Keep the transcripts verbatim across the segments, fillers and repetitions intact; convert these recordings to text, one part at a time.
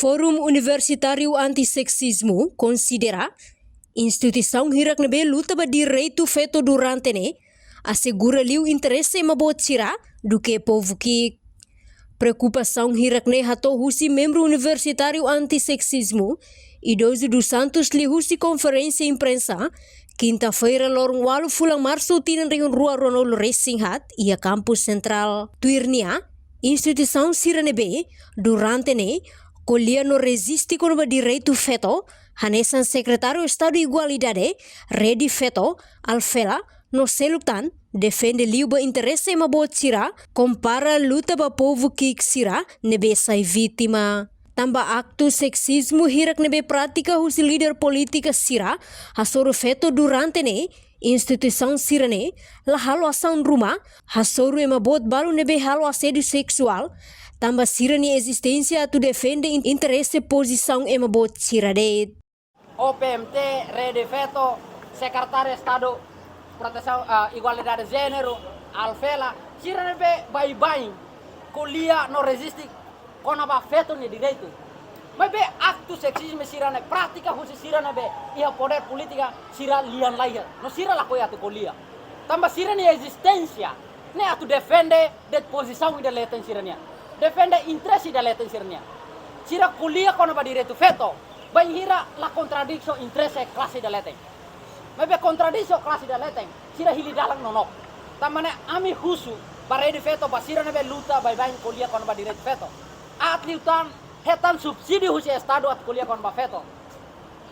Forum Universitáriu Anti-Seksizmu konsidera instituisaun hirak ne'ebé luta ba direitu feto durante ne'e asegura liu interese ema boot sira duké povu ki'ik. Preokupasaun hirak ne'e hato'o husi membru Universitáriu Anti-Seksizmu, Idozu dos Santos, liuhusi konferénsia imprensa, kinta-feira, loron ualu fulan Marsu, tinan rihun rua ruanulu resin haat, iha Kampus Sentrál. Tuir nia, instituisaun sira ne'ebé durante ne'e ko'alia no reziste kona-ba direitu feto, hanesan Sekretáriu Estadu Igualdade, Rede Feto, Alfela, no seluk tan, defende liu ba interese ema boot sira, kompara luta ba povu ki'ik sira ne'ebé sai vítima. Tanba aktu seksizmu hirak ne'ebé pratika husi líder polítika sira hasoru feto durante ne'e, instituisaun sira-ne'e la halo asaun ruma hasoru ema boot balu ne'ebé halo asédiu seksuál, tanba sira-nia ezisténsia atu defende in-, interese pozisaun ema boot sira de'it. O P M T, Rede Feto, Sekretáriu Estadu Protesaun, ah, Igualdade Jéneru, Alfela, sira ne'ebé baibain ko'alia no reziste kona-ba feto nia direitu. Maibé aktu seksizmu sira-ne'e pratika husi sira ne'ebé iha podér polítika, sira lian laiha. No sira lakohi atu ko'alia. Tanba sira-nia ezisténsia ne'e atu defende de'it pozisaun ida leten sira-nian. Defende interese ida leten sira-nian. Sira ko'alia kona-ba direitu feto, bainhira la kontradís ho interese klase ida leten. Maibé kontradís ho klase ida leten, sira hili dalan nonook. Tanba ne'e ami husu ba Rede Feto, ba sira ne'ebé luta baibain ko'alia kona-ba direitu feto. Aat liután hetan subsídiu husi Estadu atu ko'alia kona-ba feto.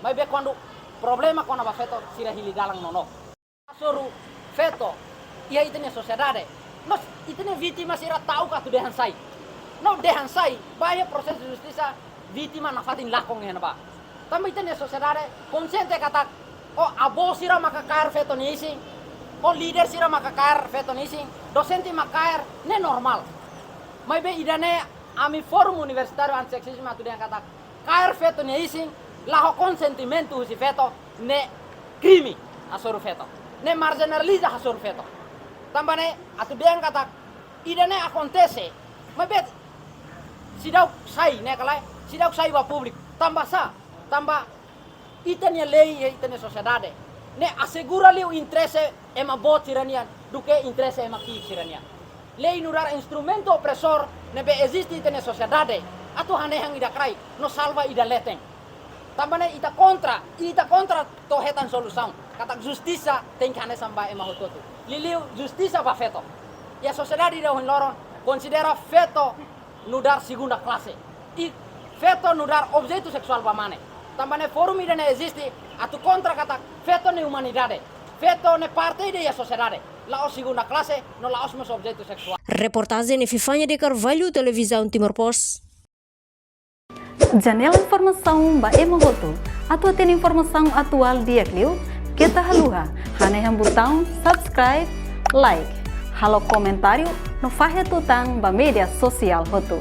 Maibé kuandu problema kona-ba feto, sira hili dalan nonook. Hasoru feto iha ita-nia sosiedade. No ita-nia vítima sira ta'uk atu dehan sai. No dehan sai, ba iha prosesu justisa, vítima nafatin lakon iha ne'ebá. Tanba ita-nia sosiedade konxiente katak, o avó sira maka kaer feto nia isin, o líder sira maka kaer feto nia isin, dosente maka kaer, ne'e normál. Maibé ida-ne'e ami Forum Universitáriu Anti-Seksizmu atu dehan katak, kaer feto nia isin la ho konsentimentu husi feto, ne'e krime hasoru feto. Ne'e marjinaliza hasoru feto. Tanba ne'e atu dehan katak ida-ne'e akontese, maibé seidauk sai, ne'e ka lae, seidauk sai ba públiku. Tanba sá, tanba ita-nia lei, ita-nia sosiedade ne'e asegura liu interese ema boot sira-nian duké interese ema ki'ik sira-nian. Lei nu'udar instrumentu opresór ne'ebé eziste ita-nia sosiedade atu hanehan ida kraik no salva ida leten. Tanba ne'e ita kontra, ita kontra to'o hetan solusaun. Katak justisa tenke hanesan ba ema hotu-hotu. Liuliu justisa ba feto. Iha sosiedade ida ohin loron konsidera feto nu'udar segunda klase. I feto nu'udar objetu seksuál ba mane. Tanba ne'e forum ida-ne'e eziste atu kontra katak feto ne'e umanidade. Feto ne'e parte ida iha sosiedade. La'ós segunda klase, no la'ós mós objetu seksuál. Reportajen Epifania de Carvalho, Televizaun Timor Post. Janela informasaun ba ema hotu. Atu hatene informasaun atuál di'ak liu, keta haluha hanehan butaun subscribe, like, halo komentáriu no fahe tutan ba média sosiál hotu.